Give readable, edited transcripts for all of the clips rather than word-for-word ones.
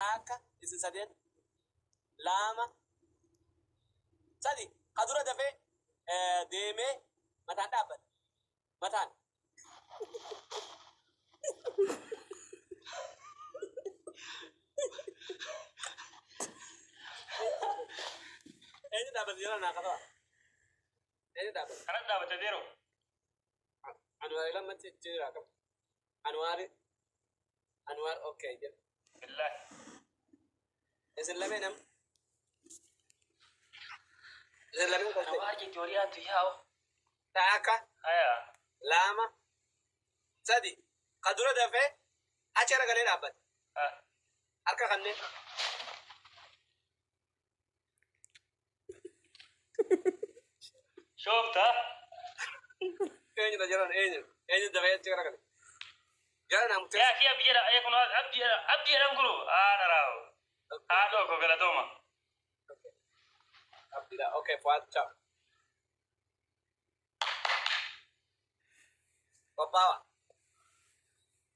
Takka isin sadeen, lama, sadi. Ka dura dafee deemee mataan dhaabbate. Mataan. Eenyu dhaabbate jala naa qabaa? Eenyu dhaabbate? Kanas dhaabate zeero. Anwaar lammatti jira qaba. Anwaar Anwaar okay jedha. Billaahi. Isin lameen am. Isin lameen kolfee. Anwaar jetti horii haatu yaa'u. Takka, Haya. lama, sadi. Ka dura dafee achi garagalee dhaabbate. Harka kanneen. Shoofta. Eenyudha jiran eenyu? Eenyu dafee achi garagale? Jara naa murteessa. Yaa kiyya biyya dha kun abdii abdii jedhan kunu haa dharaawu. Haa dhoko galatooma. Abdiidha. Okay, Fuad, ciao. Qophaawa.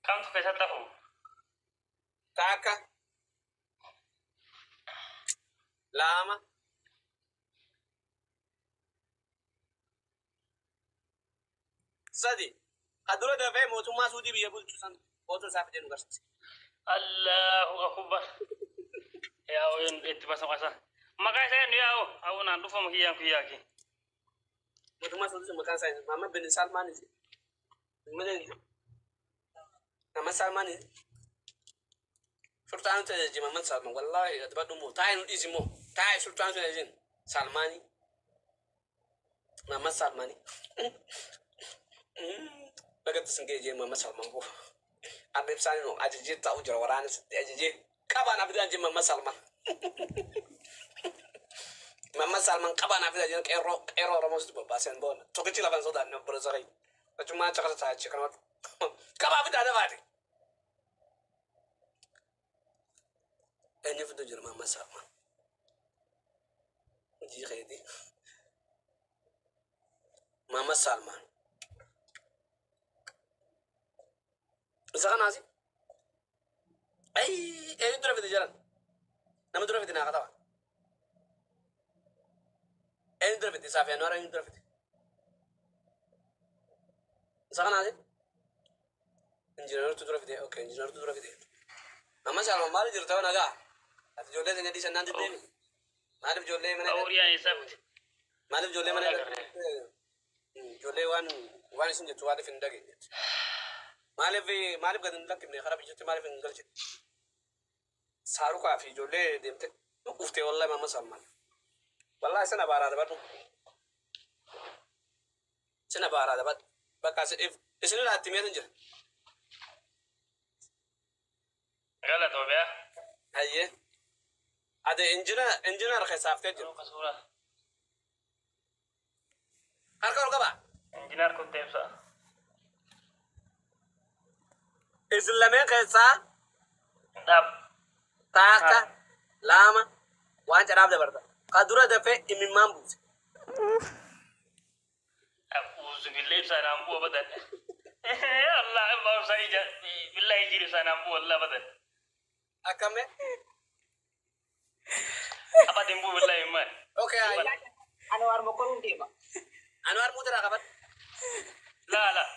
Kamtu keessatti hafu? Takka, lama, sadi. Ka dura dafee mootummaa Suudii biyya bulchu san footoo isaa fidee nu garsiise. Allahu akbar. Yaa'u itti basa qasa. Maqaa isaa eenyu yaa'u? Hawwu naan dhufamu kiyyaan kiyyaaki. Mootummaa Suudii sun maqaan isaa Muhammad bin Salmaan isi. Muhammad Salmaan isi. Sultaan ta'e Muhammad Salmaan wallahi ati badhu immoo taa'ee nu dhiisi immoo taa'ee sultaan ta'e jin Salmaani. Muhammad Salmaani. Bagatti sin ga'e jee Muhammad Salmaan koo. Arda ibsaan nu ajajee taa'u jira waraana sitti ajajee qabaan abidaan jee Muhammad Salmaan. Muhammad Salmaan qabaan abidaan jee qeerroo qeerroo Oromoo sitti bobbaaseen boona. Tokkichi lafan sodaanne obbo Zarii. Achumaan caqasa taa'achi kanamatti. Qabaa abidaan dabaate. Eenyu fiduu jira Muhammad Salmaan? Hojii keetii. Muhammad Salmaan. Isa kanaasi. Ay, eenyu dura fide jaran? Nama dura fide naa kataba. Eenyu dura fide? Isaa fi Anwaar eenyu dura fide? Isa kanaasi. Injiinarotu dura fide. Okay, injiinarotu dura fide. Muhammad Salmaan maali jirta yoo nagaa? Ati ijoollee teenya dhiisan naan diddeemi? Maaliif ijoollee mana Awuriyaan isaa fute. Maaliif ijoollee mana ijoollee waan waan isin jettu maaliif hin dhageenye? Maaliif maaliif gad hin lakkifne karaa biyyatti maaliif hin galchine? Saarukaa fi ijoollee deemte dhuftee wallahi Muhammad Salmaan. Wallahi sana baaraa dabadhu. Sana baaraa dabadhu. Bakka isin irraa itti meetan jira. Galatoomiyaa. Hayyee. Ate injinar keessaaftee jiru. Yeroo suuraa. Harka ol qabaa. Injiinaar Kotteebsaa. Isin lameen keessaa Dhaab. takka, lama, waan cadhaaf dabarta. Ka dura dafee imimmaan buuse. Uzu billee ibsaa naan bu'u abadan. Allah abbaa ibsaa ija billahi jiru ibsaa naan bu'u Allah abadan. Akkame? Abadan bu'u billahi immaan. Okay, hayyee. Anwaar mokoruun deema. Anwaar muuteraa qabadhu. Laa laa.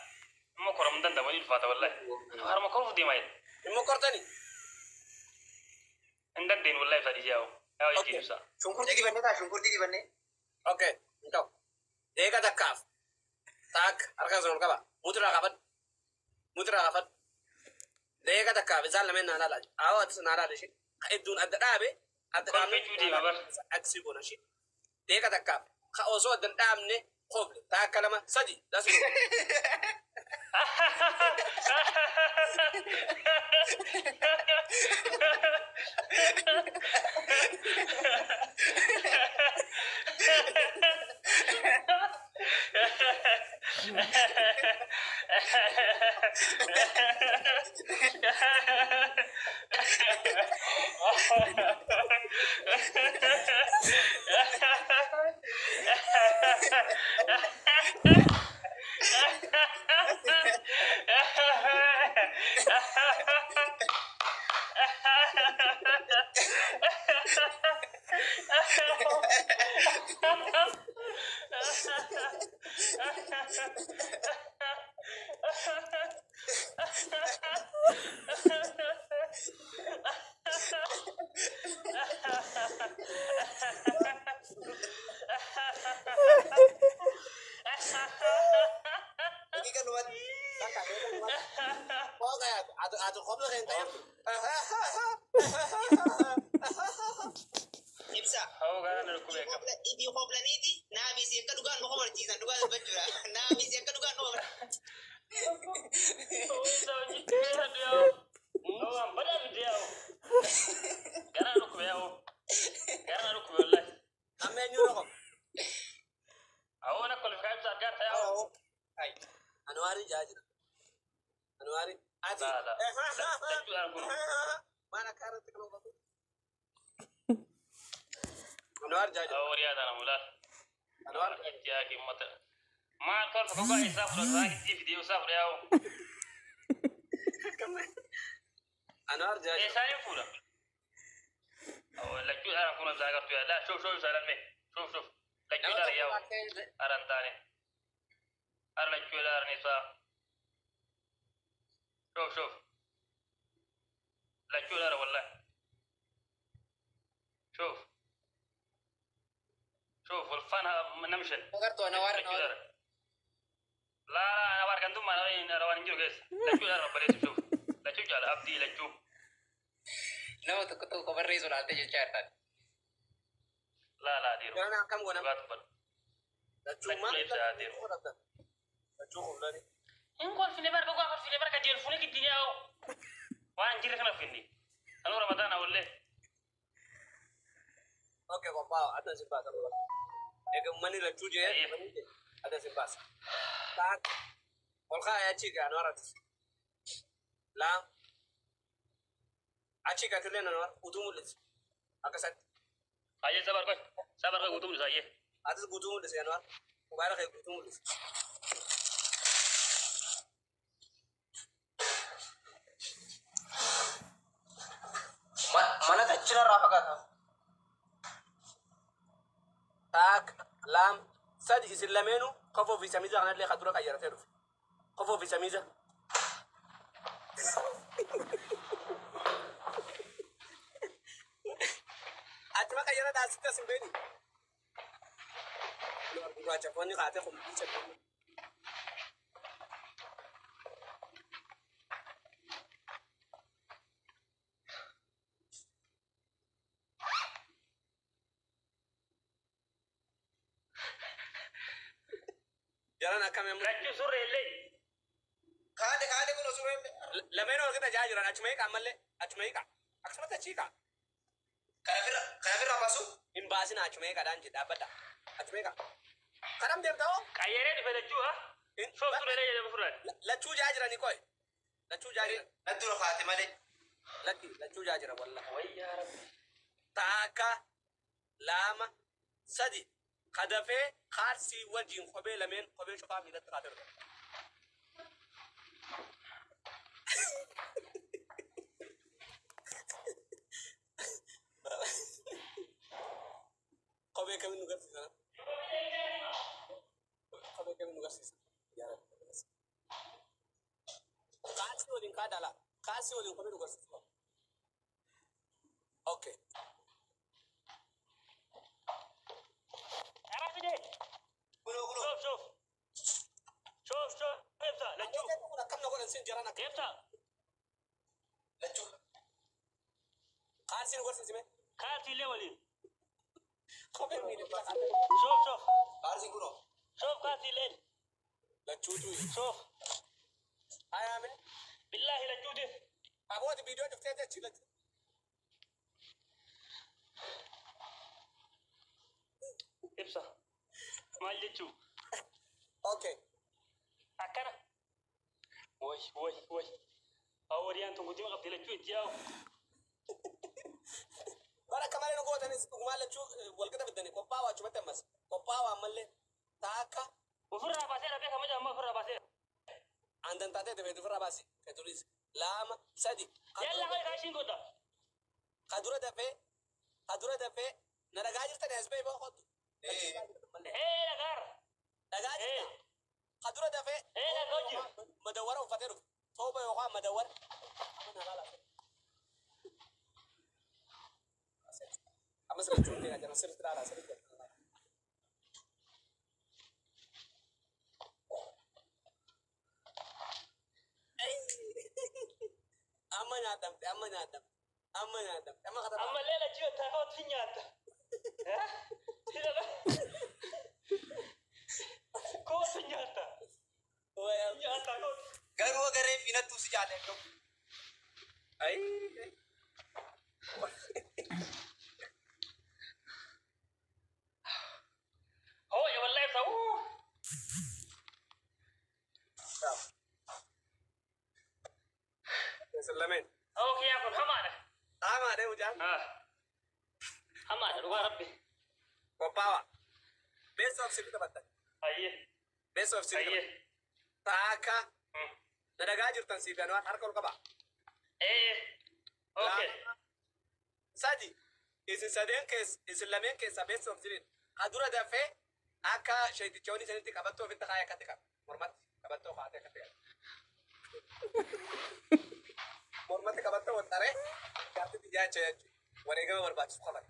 Immoo koramu danda'amu ni ulfaata wallahi. Anwaar mokoruuf deema jedhe. Hin mokkortani? Hin dandeenyu wallahi ibsaa dhiisee yaa'u. Yaa'u Okay. jiru ibsaa. Shunkurtii dibannee taa shunkurtii dibannee. Okay, hin ta'u. Deeqa takkaaf. Takka harka sun ol qaba. Muuteraa qabadhu. Muuteraa qabadhu. Deeqa takkaaf isaan lameen naa laala. Awwa atis naa laala ishee. Ka idduun adda dhaabe adda dhaabne Kolfechuu deema bar. Aksii goona ishee. Deeqa takkaaf. Ka osoo adda hin dhaabne kofle. Takka lama sadi. That's go. kun. Maal akka irratti kan hubatu? Anwaar jaaja. Awwariyaa tana mulaal. Anwaar. Yaa kimmata. Maal kolfa gogaa isaa fudhata giddii fidee isaa fudhee yaa'u. Anwaar jaaja. Isaanii fuudha. Lachuu dharan kun isaa agartuu yaa. Shoof shoof isaa dhalme. Shoof shoof. Lachuu dhara yaa'u. Aran taane. Ara lachuu dharan isaa. Shoof shoof. Lachuu dhara wallahi. Shoof. Shoof walfaan namshan. Agartuu Anwaar. Lachuu dhara. Laa Anwaar kan tummaa Anwaar hin jiru keessa. Lachuu dhara bareessu shoof. Lachuu jaala abdii lachuu. Nama tokko tokko barreessu laaltee jechaa jirtan. Laa laa dhiiroo. Garana akkam goona? Dhugaa dubbadhu. Lachuu maal? Lachuu ibsaa dhiiroo. Lachuu qoflani. Hin kolfine barka gogaa kolfine barka jeelfune giddini yaa'u. Waan hin jirre kana finni. Anuu Ramadaana wallee. Okay, qophaa'a. Adda sin baasa. Egaa uummanni lachuu jee adda sin baasa. Taak. Ol kaa'ee achi gaa Anwaar atis. Laam. Achi gatillee Anwaar utuu mul'isi. Akkasatti. Ayyee sabar qoy. Sabar qoy guutuu mul'isa ayyee. Atis guutuu mul'isi Anwaar. Mobaayila kee guutuu mul'isi. Mana tachina irraa fagaata. Taak. Laam. Sadi isin lameenu kofoo fi samiza kanallee kan dura qayyaratee dhufe. Kofoo fi samiza. Achuma qayyara taasifte as hin beeni. Gurraacha foonni kaatee kumbicha. Jaran akkam yommuu Lachuu surree illee. Kaade kaade kun osoo lameen ol qixa jaa jiran achuma hiiqa ammallee achuma hiiqa akkasumatti achi hiiqa kana firra baasu. hin baasina achuma hiiqadhaan jedhe dhaabbadha achuma hiiqa kanam deemta hoo Qayyaree dhufe lachuu haa. Shoof surree illee jedhamu furraan. Lachuu jaa jirani qoy lachuu jaa jiran Natti dura kaate malee. Lakki lachuu jaa jira walla Wayyaa rabbi. Taaka lama sadi kadafee kaarsii wajjin kophee lameen kophee shofaa miilatti kaatee dhufe. Kophee kamiin nu garsiisa? Kophee kamiin nu garsiisa? Kaarsii waliin kaadala. Kaarsii waliin kophee nu garsiisa. Okay. Karaa fidee. Kunoo kunoo. Shoof shoof. Shoof shoof. Ibsa lachuu. Kun akkam na godhan sin jaran akka. Ibsa. Lachuu. Kaarsii nu garsiisi mee? Kaalsii illee waliin. Kophee miidhagina kaatee. Shoof shoof. Kaalsiin kunoo. Shoof kaalsii illee. Lachuutu. Shoof. Ayaame. Billaahi lachuuti. Abooti viidiyoo dhuftee jechi lachuu. Ibsa. Maal jechuu? Okay. Akkana. Way way way. Awwariyaan tun guddima qabdi lachuu itti yaa'u. Bara akka malee nu gootanis dhugumaan lachuu walqixa fiddanii qophaa'aa achumatti ammas qophaa'aa ammallee taakka Ofirraa baasee dhabee kamaja amma ofirraa baasee. aandan taatee deebiin ofirraa baasi keturis lama sadi. Yalla hoy kaashiin godha. Kadura dafee kadura dafee na dhagaa jirtan as ba'e ba'u kottu. Ee dhagaar. Dhagaa jirta. Kadura dafee. Ee dhagaa jira. Madawwara uffatee dhufe. Tooba yookaan madawwara. Ammas lachuun deemaa jira sirriitti ilaalaa sirriitti ilaalaa. Amma nyaatamte amma nyaatamte amma nyaatamte amma kataba. Ammallee lachuu taakawatti nyaatta. Kootu nyaata. Nyaata kootu. Garuu agarree fi nattuu si jaalladhu. Ayi. Hoo'e wallahi ibsa. Lameen. Okay. Qophooftan? Hamaadha dhugaa rabbi. Qophaawa. Best of three taphattan. Ayyee. Best of three Ayyee. taphattan. Taaka. Na dhagaa jirtan siif Anwaar harka ol qabaa. Ee. Okay. Lama, sadi. Isin sadeen keessa isin lameen keessa best of three. Ka dura dafee akka sheetichoonni isinitti qabattoo ofitti kaayee akkatti qaba. Mormatti qabattoo kaatee akkatti qaba. Mormatti qabattoo waxxaree jaartitti jaacha jechuudha. Wareegama barbaachisu qaban.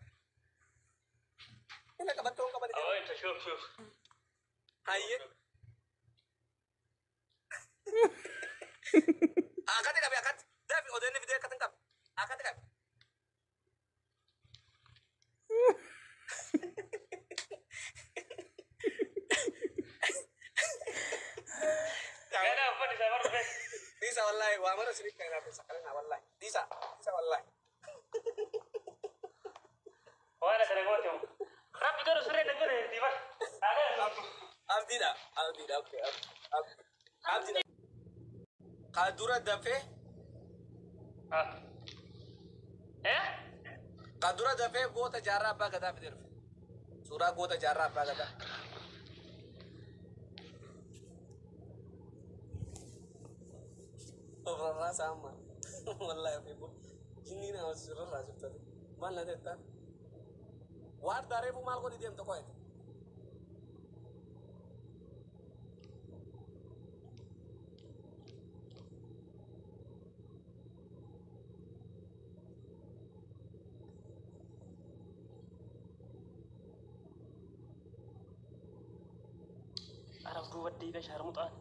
Ila qabattoo hin qaban jedhu. Awwa inta shuf shuf. Hayyee. Akkatti qabi akkatti. Dafi odoo inni fidee akkatti hin qabu. Akkatti qabi. Gana uffanni isaa barrufe. Dhiisa wallahi waa mara sirrii kan irraa sakkalina wallahi. Dhiisa dhiisa wallahi. Waan asirra goote moo. Rabbi garuu siree na godhe hirtii bar. Abdiidha abdiidha okay abdi abdiidha. Ka dura dafee Eh? ka dura dafee goota jaarraa abbaa gadaa fidee dhufe. Suuraa goota jaarraa abbaa gadaa. Ofirraa saama. Wallahi ofii bu. Jinni nama sirraa jirtati. Maal na jettaan? Waan daareefu maal godhi deemta qo'ate? Arab duuba diiga shaarmuxaan.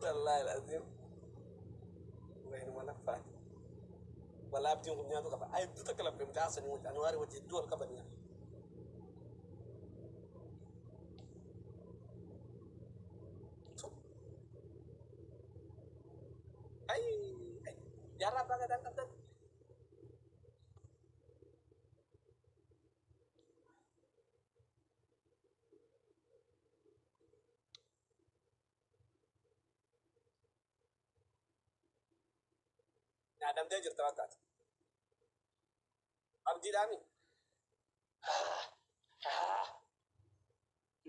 Wallahi lazim. Wainuma laffaati. Walaa abdiin kun nyaatu qaba. Ay hedduu takka laphee mucaa sanii wajji Anwaari wajji hedduu wal qaban nyaata. Ay jaarraa abbaa gadaan qabdan. Nyaadamtee jirta fakkaata. Abdiidhaami.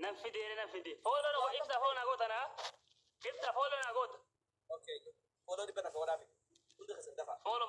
Nan fidee nan fidee. Follow na ibsa follow na goota na. Ibsa follow na goota. Okay. Follow 100 godhaa fi hundi keessan dafaa. Follow.